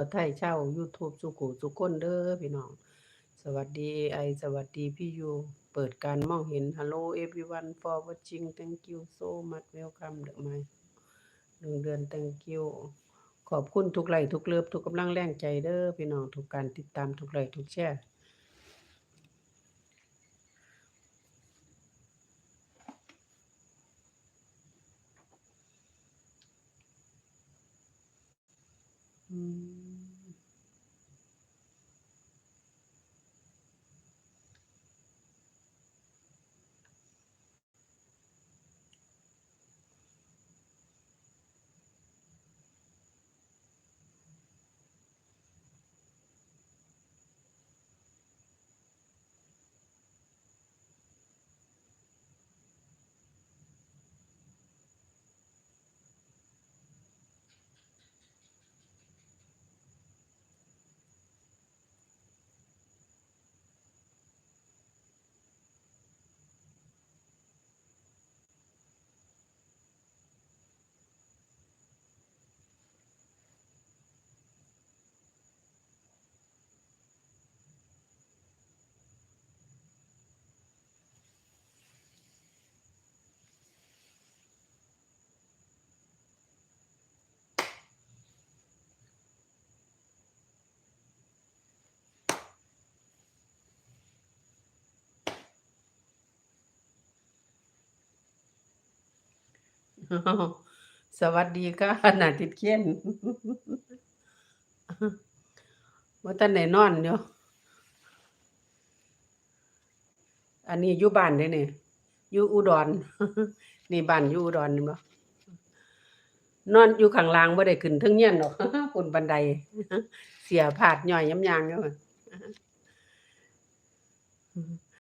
ວໄທ ຊາວ YouTube ສູ່ຄູ່ສູ່ຄົນເດີພີ່ນ້ອງ. ສະຫວັດດີ ເອໄອ ສະຫວັດດີ PU ເປີດການມອງເຫັນ. Hello everyone for watching. Thank you so much. Welcome ເດີ my ດວງເດືອນ thank you. ຂອບຄຸນທຸກໄລ້ ທຸກເລີບ ທຸກກຳລັງແຮງໃຈເດີພີ່ນ້ອງ ທຸກການຕິດຕາມ ທຸກໄລ້ ທຸກແຊ. ອືມ. ສະຫວັດດີຄ່ະ ໜ້າຕິດເຄນ ບໍ່ທັນໄດ້ນອນຢູ່. ອັນນີ້ຢູ່ບ້ານເດ້ນີ້ ຢູ່ອຸດອນ ນີ້ບ້ານຢູ່ອຸດອນແມ່ນບໍ່? ນອນຢູ່ຂ້າງລ່າງ ບໍ່ໄດ້ຂຶ້ນເທິງເຮືອນດອກ ພຸ້ນບັນໄດ ເສຍພາດຍ້ອຍຍາມຍ່າງຢູ່.